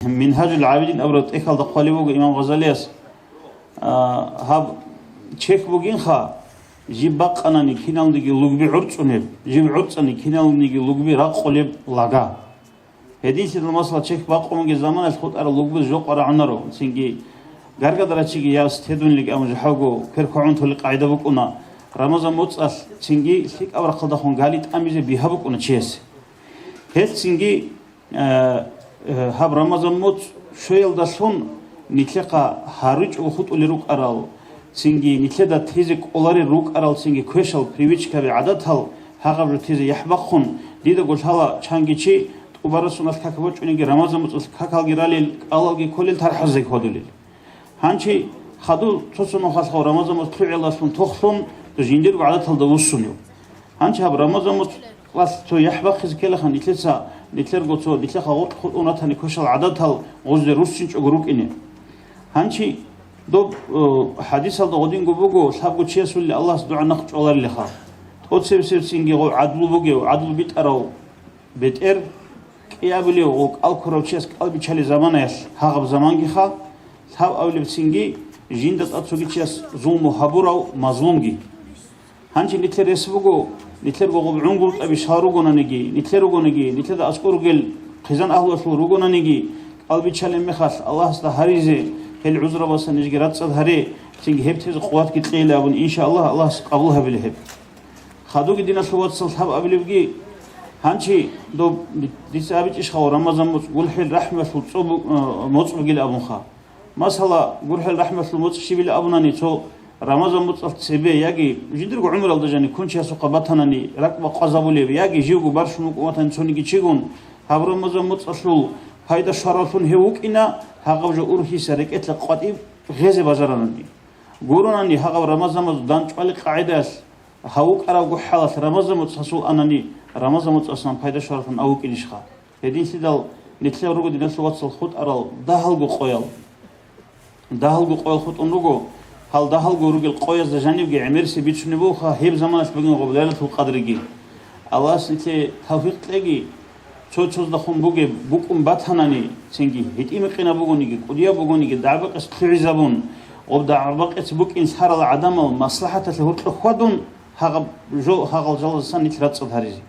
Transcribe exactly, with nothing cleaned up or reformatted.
Мингьажул ГӀабидин абураб тӀехьалда хъвалеб буго имам Гъазалияс, а, гьаб чехь бугинха, жиб бакъанани киналниги лугби гӀорцӀунеб, жиб гӀорцӀани киналниги лугби ракъулеб лага. Гьединлъидал, масала, чехь бакъунги заманалъ хутӀарал лугбуз жо къварагӀунаро, цинги гаргадара чиги яс тедунлъи абун жахӀалго квер квагӀунтули къагӀида букӀуна, Рамазан моцӀалъ цинги лъикӀаб рахъалдахун гали тӀамизе бигьа букӀуна чиясе. Гьелъ цинги, э, э, гьаб Рамазан моцӀ щвеялдалъун нилъехъа гьаричӀого хутӀулел рукӀарал, цинги нилъеда тезе кӀоларел рукӀарал, цинги квешал, привычкаби, гӀадатал гьагъаб жо тезе яхӀ бахъун, дидаго лъала чанги чи тӀубарасуналъ как бачӀунеги, Рамазан моцӀалъ какалги ралел, кӀалалги кколел, тархӀазеги хьвадулел. Гьанчи хадув цо-цо нухалъ Рамазан моцӀ лъугӀиялдалъун тохлъун, жиндирго гӀадаталда вуссунев. Гьанчи гьаб Рамазан моцӀалъ цо яхӀ бахъизе ккелаха нилъеца, нилъерго цо, нилъеха гъоркь хутӀун ратани квешал гӀадатал гъозде руссинчӀого рукӀине. Гьанчи доб, э, хӀадисалда гъодинго буго, лъабго чиясулли Аллагьас дугӀа нахъ чӀваларилаха. ТӀоцебесебцинги гъов гӀадлу бугев, гӀадлу битӀарав бетӀер, кӀиабилев гъов кӀал ккурав чияс кӀал биччалел заманаялъ гьагъаб замангиха, лъаб абулебцинги жинда тӀад цоги чияс зулму гьабурав мазлумги. Гьанже нилъер рес буго, нилъерго гъоб гӀунгутӀаби шал ругонаниги, нилъер ругониги, нилъеда аскӀор ругел хъизан агьлуялъул ругонаниги, кӀал биччалеб мехалъ Аллагьасда гьаризе, гьел гӀузрабасан нижги рацӀцӀад гьаре, цинги гьеб тезе къуватги кьейилан абун, иншааллагь, Аллагьас къабул гьабила гьеб. Хадуги, диналъул вацал, лъаб абилебги, гьанчи доб дица абичӀищ хал Рамазан моцӀ гурхӀел рахӀмалъул цӀоб-, э, моцӀ бугил абунха. Масала, гурхӀел рахӀмалъул моцӀ щибил абунани, цо Рамазан моцӀалъ цебе яги жиндирго гӀумралда жани кунчиясухъа батанани ракӀ бакъвазабулеб, яги живго баршун вукӀун ватани цониги чигун, гьаб Рамазан моцӀалъул пайда щвараллъун гьев вукӀина, гьагъаб жо ургьиса рекӀелъа къватӀиб гъезе бажаранани. Гуронани гьагъаб Рамазан моцӀ данчӀвали къагӀидаялъ, гьав вукӀаравго хӀалалъ Рамазан моцӀ гьасул анани, Рамазан моцӀасан пайда щвараллъун авукӀинищха? Гьединлъидал нилъер руго, диналъул вацал, хутӀарал дагьалго къоял. Дагьалго къоял хутӀун руго, гьал дагьалго ругел къоязда жанибги гӀемерисеб бицунеб бугоха гьеб заманалъ бугин гъоб Лайлатул Къадриги. Аллагьас нилъее тавфикъ кьеги, цо-цоздахун бугеб букӀун батанани, цинги гьитӀинаб бугониги, кӀудияб бугониги, дагӀбакъис лъугӀизабун, гъоб дагӀбакъица букӀин лъарал гӀадамал маслахӀаталъе гьоркьоб хьвадун, гьагъаб жо, гьагъал жалазасан нилъ рацӀцӀад гьаризе.